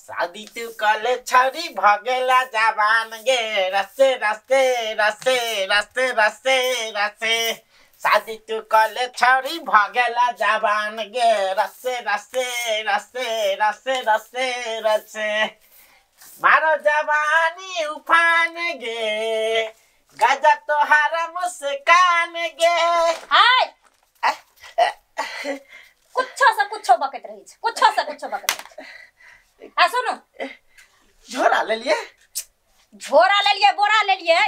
शादी तू कले छौरी भगेला जवान गे, रसे रसे रसे रसे रसे रसे। शादी तू कले छौरी भगेला जवान गे, रसे रसे रसे रसे रसे रसे। मारो जवानी उफान गे, गजब तोहारा मुस्कान गे। हाय कुछो से कुछो बकैत रही छै, कुछो से कुछो बकैत रही। आ सुनू, झोरा ले लिए, झोरा ले लिए, बोरा ले लिए।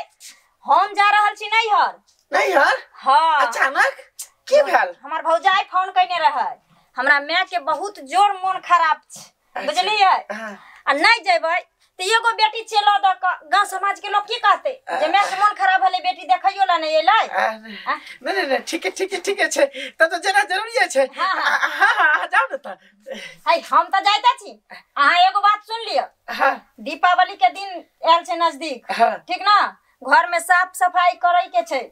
हम जा रहल छी नैहर। नैहर? हाँ। अचानक की भेल? हमर भौजाई फोन कइने रहै, हमरा माय के बहुत जोर मोन खराब छै, बुझलियै? आ नहीं जेबै त एगो बेटी चलो द क गांव समाज के लोग की कहते जे माय के मन खराब भेलै, बेटी देखैयो ला नहीं एलै। नहीं नहीं नहीं, ठीक है ठीक है ठीक है छै, तब तो जेना जरूरी छै। हां हां हां जाउ ने त। हाय हम त जाइते छी, अहाँ एगो बात सुन लिअ। हां, दीपावली के दिन आयल छै नजदीक, ठीक ना? घर में साफ सफाई करे के छै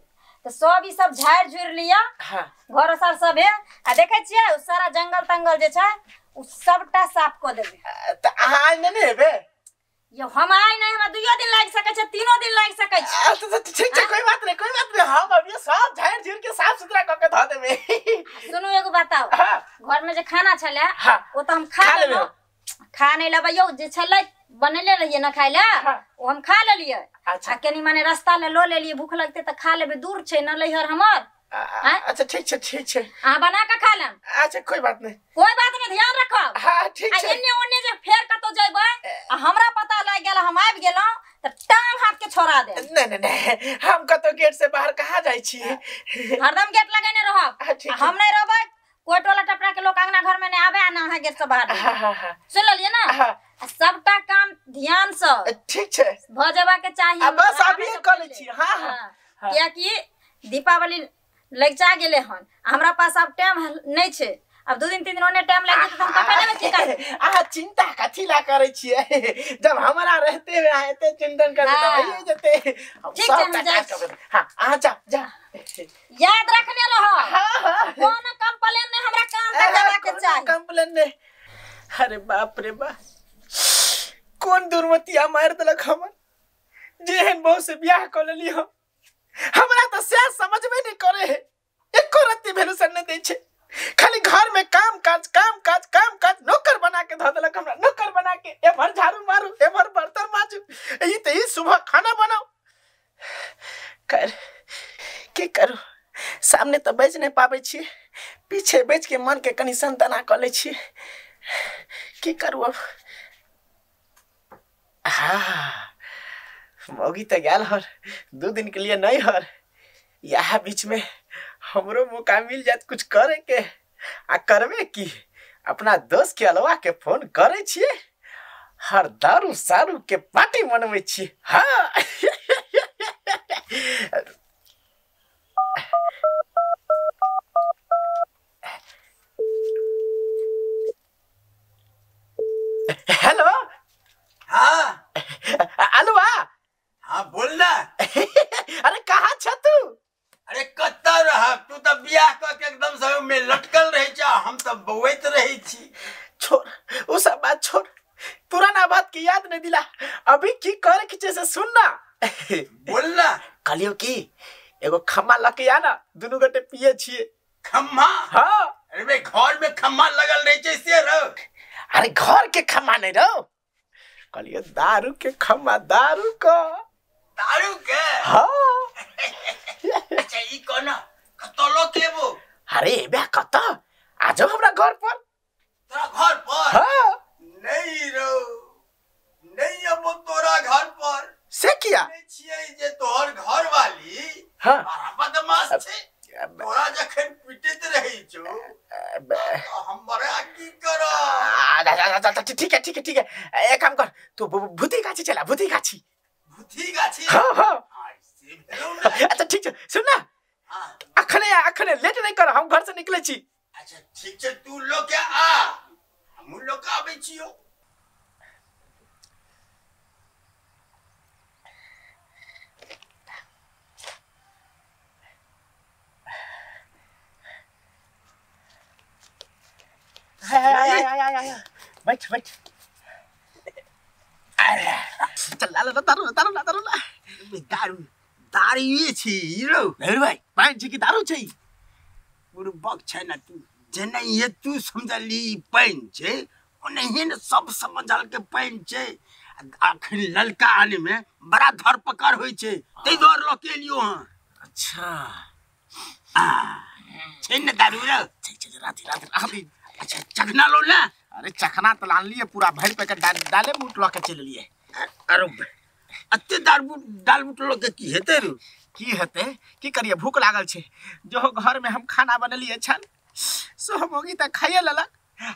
त सब ई सब झाड़ झुड़ लिअ। हां, घर सार सब है। आ देखै छियै उ सारा जंगल तंगल जे छै उ सबटा साफ क देबै। त अहाँ आइ नै हेबे? यो हम आइ नहीं, हमरा दुइयो दिन लागि सकै छै, तीनो दिन लागि सकै छै। अच्छा ठीक छै, कोई बात नहीं कोई बात नहीं, हम अभी सब झाड़ झुड़ के साफ सुथरा क के ध देबै। सुनू एगो बताओ, घर में जे खाना छलै ओ त हम खा लेलौ। खा नहीं लेबै यौ, जे छलै बनेले रहियै ना खाइ ला, ओ हम खा लेलियै। अच्छा, आ कनी माने रास्ता ले लो लेलियै, भूख लगतै त खा लेबै, दूर छै न लैहर हमर। अच्छा ठीक छै ठीक छै, अहाँ बना के खा लेम। अच्छा कोई बात नहीं कोई बात नहीं, ध्यान रखब। हां ठीक छै। आ एने ओने जे फेर कतौ जइबै आ हमरा पता लागि गेल हम आबि गेलौं त टांग हाथ के छोड़ा देब। नहीं नहीं नहीं, हम कतौ गेट से बाहर कहाँ जाइ छी, हरदम गेट लगेने रहब। हम नहीं रहबै, कोई टोला टपरा के लोग अंगना घर में नहीं आवे आ ना अहाँ गेट से बाहर। हां हां हां, सुन लेलियै ना? सबटा काम ध्यान से ठीक छै भ जेबा के चाही। बस अभी क लै छी। हां हां, कियाकि दीपावली लगचा गेले हन, हमरा पास अब टाइम नहीं छै, अब 2 दिन 3 दिन ओने टाइम लागि जेतै त हम कखन एबै की करबै? अहाँ चिंता कथी ला करै छियै, जब हमरा रहते हुए अहाँ एते चिंतन करबै त भइए जेतै। ठीक छै, हम जाइ छी। हां अहाँ जा जा, याद रखने रहो। हां हां, कोनो कंप्लेन नहीं, हमरा काम तक जावा के चाही, कंप्लेन नहीं। अरे बाप रे बाप, कोन दुर्मतिया मारि देलक हमर, जेहन बहू से बियाह क लेली हम। हमरा त से समझबे नहीं करे है, एको रत्ती वैल्यूशन नहीं दै छै, खाली घर में काम काज काम काज काम काज, नौकर बना के धऽ देलक हमरा, नौकर बना के एमहर झाड़ू मारू एमहर बर्तन माजू, ई त ई सुबह खाना बनाऊ। कर की करू, सामने त बेच नहीं पाबै छी, पीछे बेच के मन के कनी संतना क लै छी, की करू अब। हाँ मौगी तो गेल हर 2 दिन के लिए नहीं हर, यहाँ बीच में हमरो मौका मिल जात कुछ करे के, आ करबे की अपना दोस्त के अलवा के फोन करे छिए, हर दारू सारू के पार्टी मनबै छिए। हाँ हेलो। हाँ अलवा। हाँ बोल ना। अरे कहाँ छ तू? अरे कत्ता रह तू, त बियाह क के एकदम सब में लटकल रहे छ, हम त बौइत रहे छी। छोड़ उ सब बात छोड़, पुराना बात की याद नहीं दिला, अभी की करे के छै से सुन ना। बोल ना। कहलियो की एगो खम्मा लके आ ना, दुनू गोटे पिए छिए। खम्मा? हाँ। अरे बे घर में खम्मा लगल रहे छै से रहो। अरे घर के खम्मा नहीं रहो, कहलियो दारू के खम्मा, दारू का। दारू के? हाँ। अच्छा ई कोना कत लोग एबो? अरे एबे कत, आ जाओ हमरा घर पर। तोरा घर पर? हाँ। नहीं रो, नहीं अबो तोरा घर पर। से किया? नहीं छियै जे तोहर घर वाली हाँ बड़ा बदमाश छै, तोरा जखन पिटैत रहै छौ हमरा की करब? ठीक है ठीक है ठीक है, एक काम कर तू भूती गाछी चला, भूती गाछी। भूती गाछी? हाँ हाँ। से अच्छा ठीक है सुन ना, अखने अखने लेट नहीं कर, हम घर से निकले छी। अच्छा ठीक छै, तू लोग के आ, हम लोग के आबै छियो। बैठ बैठ। चल ला ला दारू दारू ला दारू ला दारू दारू छी रो अरे भाई पानि छै कि दारू छै बुड़बक छै ना तू जेना ये तू समझली पानि छै ओनहिए ने सब समझल के पानि छै। अखन ललका आने में बड़ा धरपकड़ होइ छै तै दुआरे लऽ के एलियो हँ। अच्छा आ छै ने दारू रे छै छै राति राति राति। अच्छा चखना लो ना। अरे चखना तो लान लिए पूरा भर पैकेट डाले बूट लऽ के चलि लिए। अरे अते दाल बूट लऽ के की हेतै रे? की हेतै की करिए भूख लागल छै। जो घर में हम खाना बनेलिए छल सो मोगी त खाइए लेलक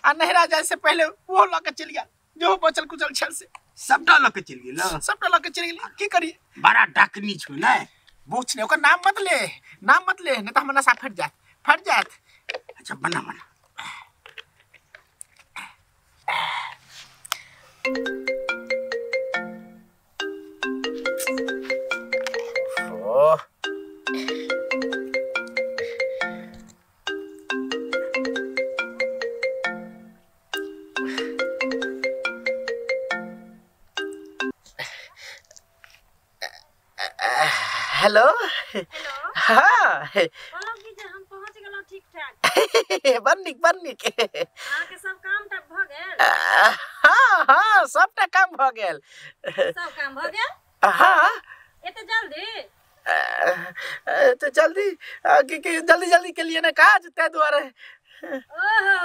आ नहरा जाय से पहले वो लऽ के चलि गेल जो बचल कुचल छल से सबटा लऽ के चलि गेल। सबटा लऽ के चलि गेल की करिए। बड़ा डाकनी छौ ने। पूछ ने ओकर नाम मत ले नाम मत ले नहीं तो हमर नशा फट जात फट जात। अच्छा बना बना। Oh hello hello. हाँ कहलहुँ कि जे हम पहुँच गेलहुँ ठीक ठाक। बड़ नीक बड़ नीक। अहाँके सब काम टा भऽ गेल? हाँ हाँ सबटा काम भऽ गेल। सब काम भऽ गेल? हाँ। एते जल्दी? तो जल्दी कि जल्दी जल्दी के लिए ना काज तै दुआरे। ओहो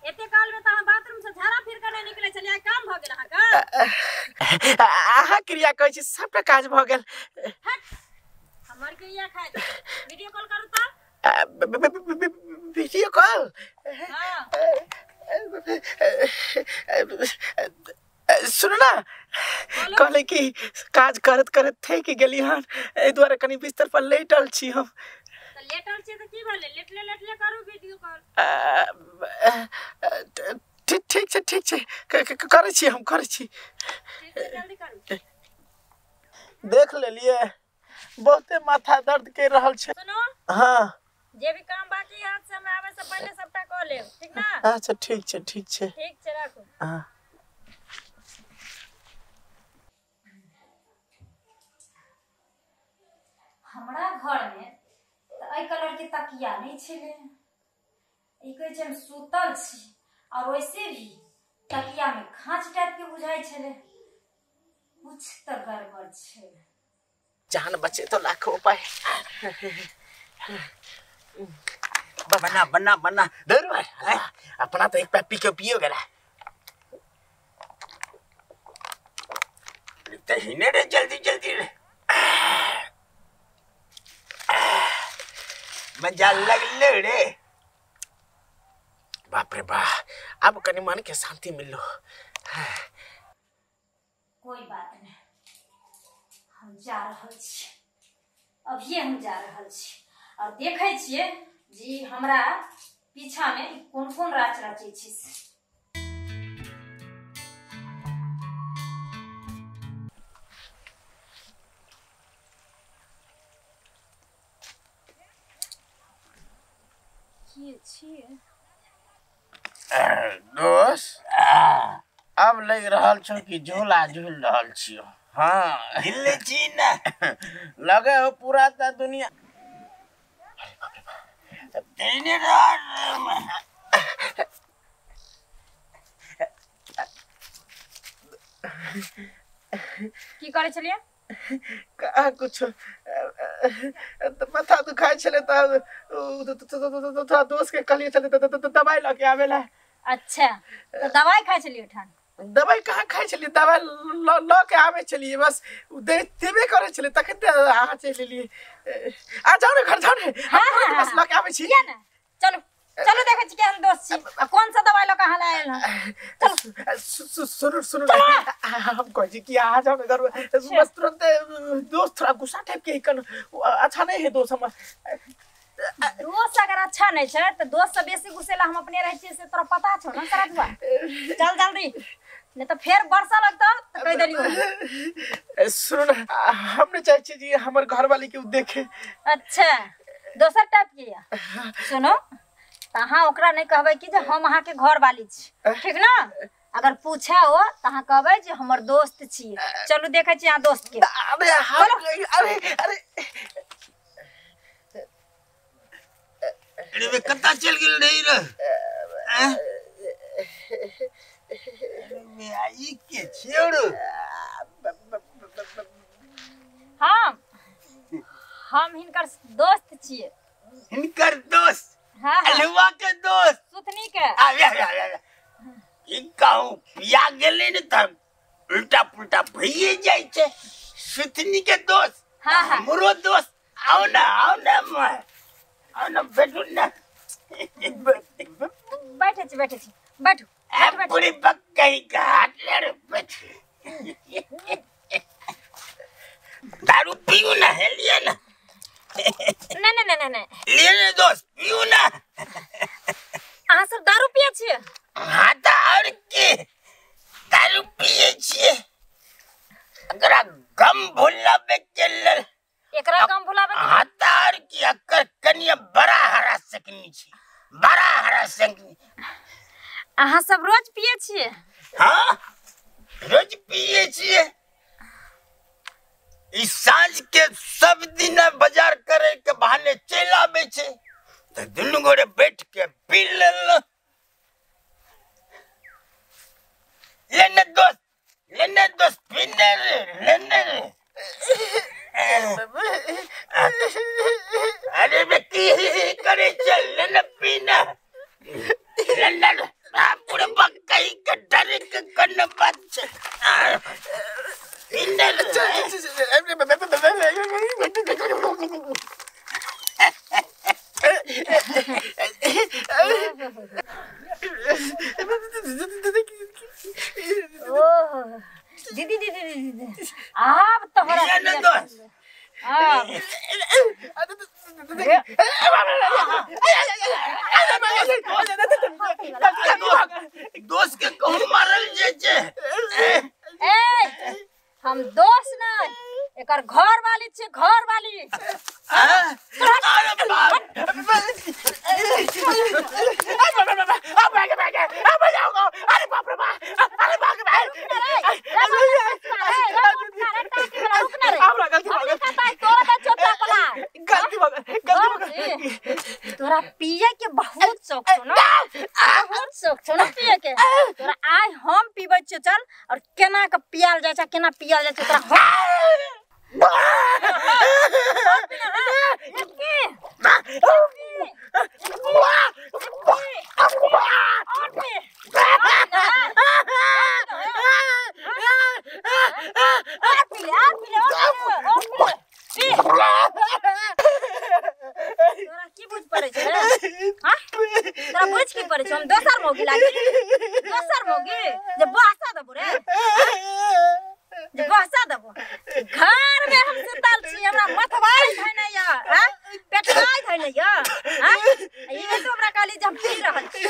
एते काल में त अहाँ बाथरूम से झाड़ा फिर के नहीं निकले छलियै काम भऽ गेल अहाँके? अहाँ क्रिया कहै छी सबटा काज भऽ गेल। हट हमर क्रिया खाइ वीडियो कॉल करू त। Video call? हाँ। सुनू ना कहले कि काज करत करत थकि गेली हन एहि दुआरे कनि बिस्तर पर लेटल छी हम। त लेटल छी त की भेलै लेटले लेटले करू वीडियो कॉल। ठीक ठीक छै ठीक छै करै छी हम करै छी। ठीक छै जल्दी करू। देख लेलिए बहुते माथा दर्द कर रहल छै। सुनू हाँ जे भी काम बाकी हाथ से हमरा आबै से पहिले सबटा क लेब ठीक ना? अच्छा ठीक छै ठीक छै ठीक छै राखू। हाँ हमरा घर में त एहि कलर के तकिया नहीं छलै। ई कहै छै हम सुतल छी और वैसे भी तकिया में खाँच टाइप के बुझाइ छलै। कुछ त गड़बड़ छै। जान बचे तो लाखों उपाय। बना बना बना दर अपना तो एक पैप पी के पियो गेला। तहिने रे जल्दी जल्दी रे मजा लगले रे। बाप रे बा अब कनी मन के शांति मिललो। कोई बात नहीं हम जा रहल छी अभिये हम जा रहल छी और देखै छियै जी हमरा पीछा में कोन कोन राच रचै छी। के छियै दोस्त? अब लग रहल छौ कि झूला झूल रहल छियो। हाँ हिल छी ना लगे हो पूरा त दुनिया। अरे बाप रे बाप तेने की करै छलियै? कहाँ कुछ माथा दुखाइ छलै त थोड़ा दोस्त के कहलियै छलै दवाई लऽ के आबै ला। अच्छा तो दवाई खाइ छलियै ओठान? दवाई कहाँ खाइ छलियै दवाई लऽ के आबै छलियै बस देबे करै छलै तखन तऽ अहाँ चलि एलियै। आ जाउ ने घर जाउ ने हम बस लऽ के आबै छी। किया ने चलू चलू देखै छी केहन दोस्त छी आ कौन सा दवाई लऽ के अहाँ लायल हन। चलू सुनू सुनू हम कहै छी कि अहाँ जाउ ने घर बस तुरंत दोस्त थोड़ा गुस्सा टाइप के कन अच्छा नहीं है दोस्त हमर। दोस्त अगर अच्छा नहीं छै त दोस्त से बेसी गुस्सेला हम अपने रहै छियै से तोरा पता छौ ना सरदुआ। चल जल्दी नहीं तो फेर वर्षा लगतौ त कहि देलियौ। सुनू ना हम नहीं चाहै छी जे हमर घरवाली के उ देखे। अच्छा दोसर टाइप के या सुनो त अहाँ ओकरा नहीं कहबै कि जे हम अहाँ के घर वाली छी ठीक ना? अगर पूछे हो त अहाँ कहबै जे हमर दोस्त छी। चलू देखै छी अहाँ दोस्त के। अरे अरे अरे अरे वे कत्ता चल गेल रही रे? अरे वे आई के छियो रे? हम हिनकर दोस्त छियै। हिनकर दोस्त? हाँ। अलुआ के दोस्त? सुथनी के। आवे आवे आवे ई कहू पिया गेलै ने त उल्टा पुल्टा भइए जाइ छै। सुथनी के दोस्त? हाँ हाँ हमरो दोस्त। आओ ना आओ ना मैं आओ ना बैठू ना। बैठे छी बैठे छी बैठू। पूरी बक्कई का हाथ ले रे बैठ। दारू पीऊ ना है लिए ना। नहीं नहीं नहीं नहीं लिए ना दोस्त पीऊ ना। अहाँ सब दारू पिए छियै? हाँ त और की दारू पिए छियै। एकरा गम भुलाबे के लेल। एकरा गम भुलाबे? हाँ त और की अकर कनिया बड़ा हरा सकनी छी, बड़ा हरा सकनी। अहाँ सब रोज पिए छियै? हाँ रोज पिए छियै। ई साँझ के सब दिन बाजार करे के बहाने चलि आबै छै त दुनू गोरे बैठ के पी लेलहुँ। लेने दोस्त लेने दोस्त पीने रे लेने रे। अरे बे की करे चल लेने पीना लेने पूरे बक्कई के डरे के कन्न बात छै। पीने रे। ओह दीदी दीदी दीदी आब तोहरा दोस्त के कहूँ मारल जे छै। ए हम दोस्त नहीं एकर घर वाली छी, घर वाली। अरे बाप तोरा पिए के बहुत शौक छौ ना, बहुत शौक छौ ना पिए के। तोरा आइ हम पीबै छियौ चल, और केना के पियाल जाइ छै केना पियाल जाइ छै तोरा। तोरा की बुझ पड़ै छै रे? हाँ तोरा बुझ की पड़ै छै? हम दोसर मौगी लागी, दोसर मौगी जे बहसा देबो रे, जे बहसा देबो। घर में हम सुतल छी, हमरा मथवाइ धैने या हां पेटवाइ धैने या हां ई तो हमरा कहली जे हम पी रहल छी।